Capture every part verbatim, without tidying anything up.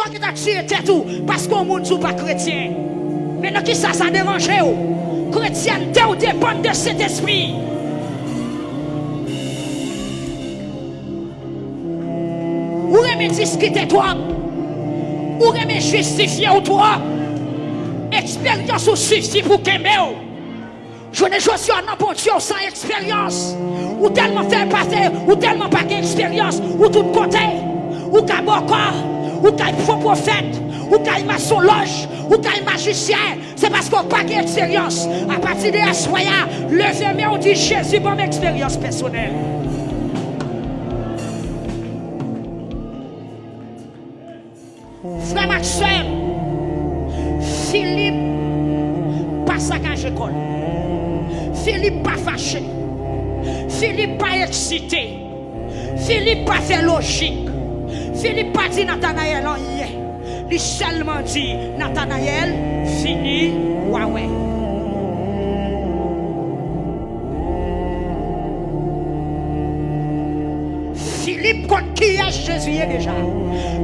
Ki ta tiye tèt ou paske yon moun di w pa kretyen. Men nan kisa sa deranje w? Kretyènte w depann de Sentespri. Ou renmen diskite twòp. Ou renmen jistifye w twòp. Eksperyans ou sifi pou kenbe w. Jounen jodi a nan Bondye w san eksperyans. Ou tèlman fè pase, ou tèlman pa gen eksperyans, ou tout kote. Ou ka bòkò, ou ka fo pwofèt, ou ka masonlòj, ou ka majisyen. Se paske w pa gen eksperyans. Apati de aswè a, leve men w, di, Jezi ban m eksperyans pèsonèl. Frè m ak sè m, Filip pa sakaje kò l. Filip pa fache. Filip pa eksite. Filip pa fè lojik. Filip pa di Natanayèl anyen. Li sèlman di Natanayèl, vini, w a wè. Filip konn kiyès Jezi ye deja.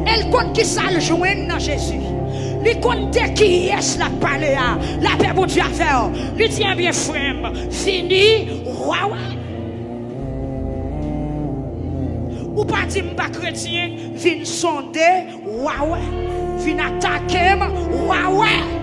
E l konn kisa l jwenn nan Jezi. Li konn de kiyès l ap pale a. Lapè Bondye avè w. Li di, ebyen, frè m, vini, w a wè. Ou pa di m pa kretyen, vin sonde, w a wè. Vin atake m, w a wè.